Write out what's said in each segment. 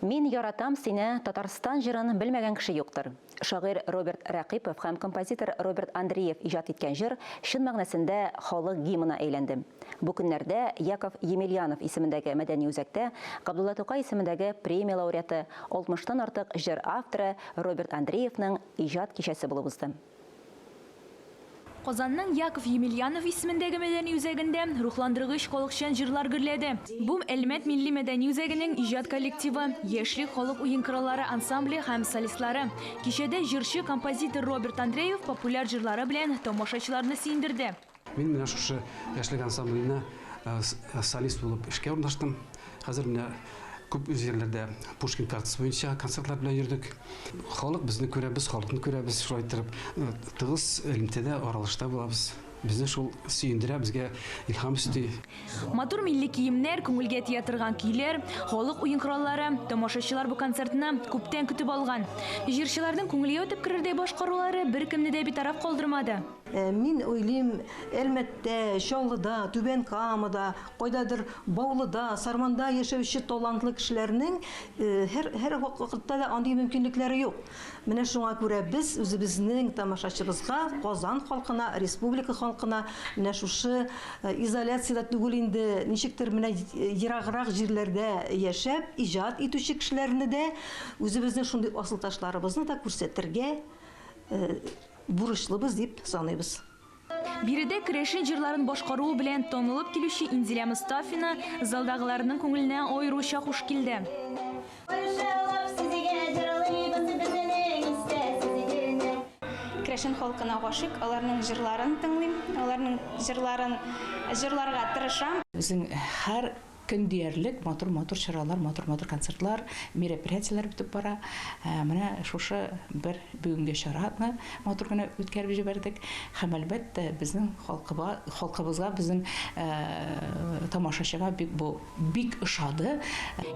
Мин яратам сине, Татарстан җырын белмәгән кеше юктыр. Шагыйрь Роберт Рәкыйпов һәм композитор Роберт Андреев иҗат иткән җыр чын мәгънәсендә халык гимнына әйләнде. Бу көннәрдә Яков Емельянов исемендәге мәдәни үзәктә Габдулла Тукай исемендәге премия лауреаты, алтмыштан артык җыр авторы Роберт Андреевның иҗат кичәсе булып узды. Казанның Яков Емельянов исемендәге мәдәни үзәгендә рухландыргыч халыкчан җырлар гөрләде. Бу Әлмәт милли мәдәни үзәгенең иҗат коллективы, Яшьлек халык уен кораллары ансамбле һәм солистлары. Кичәдә җырчы, композитор Роберт Андреев популяр җырлары белән тамашачыларны сөендерде. Мин менә шушы Яшьлек ансамбленә солист булып эшкә урнаштым. Хәзер менә күп җирләрдә Пушкин картасы буенча концертлар белән йөрдек. Халык безне күрә, без халыкны күрәбез. Шулай иттереп, тыгыз элемтәдә, аралашта булабыз. Безне шул сөендерә, безгә илһам өсти. Матур милли киемнәр, күңелгә тия торган көйләр, халык уен кораллары, тамашачылар бу концертны күптән көтеп алган. Җырчыларның күңелгә үтеп керердәй башкарулары беркемне дә битараф калдырмады. Мин уйлыйм, Әлмәттә, Чаллыда, Түбән Камада, кайдадыр Баулыда, Сарманда яшәүче талантлы кешеләрнең һәр һәр вакытта да андый мөмкинлекләре юк. Менә шуңа күрә без үзебезнең тамашачыбызга, Казан халкына, республика халкына менә шушы изоляциядә түгел инде, ничектер менә ераграк җирләрдә яшәп, иҗат итүче кешеләрне дә, үзебезнең шундый асылташларыбызны да күрсәтергә бурычлыбыз дип саныйбыз. Биредә керәшен җырларын башкаруы белән танылып килүче Инзилә Мостафина залдагыларның күңеленә аеруча хуш килде. Керәшен халкына гашыйк, аларның җырларын тыңлыйм, аларның җырларын җырларга тырышам. Безнең һәр Көн диярлек матур-матур чаралар, матур-матур концертлар, мероприятиеләр үтеп бара. Менә шушы бер бүгенге чараны матур гына үткәреп җибәрдек. Һәм, әлбәттә, безнең халкыба, халкыбызга, безнең тамашачыга бик бу бик ошады.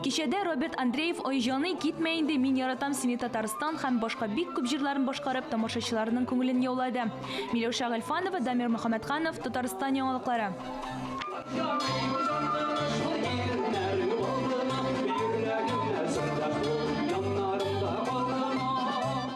Кичәдә Роберт Андреев Ай җаный, Китмә инде, Мин яратам сине, Татарстан һәм башка бик күп җырларын башкарып, тамашачыларның күңелен яулады. Миләүшә Гыйльфанова, Дамир Мөхәммәтханов, Татарстан яңалыклары.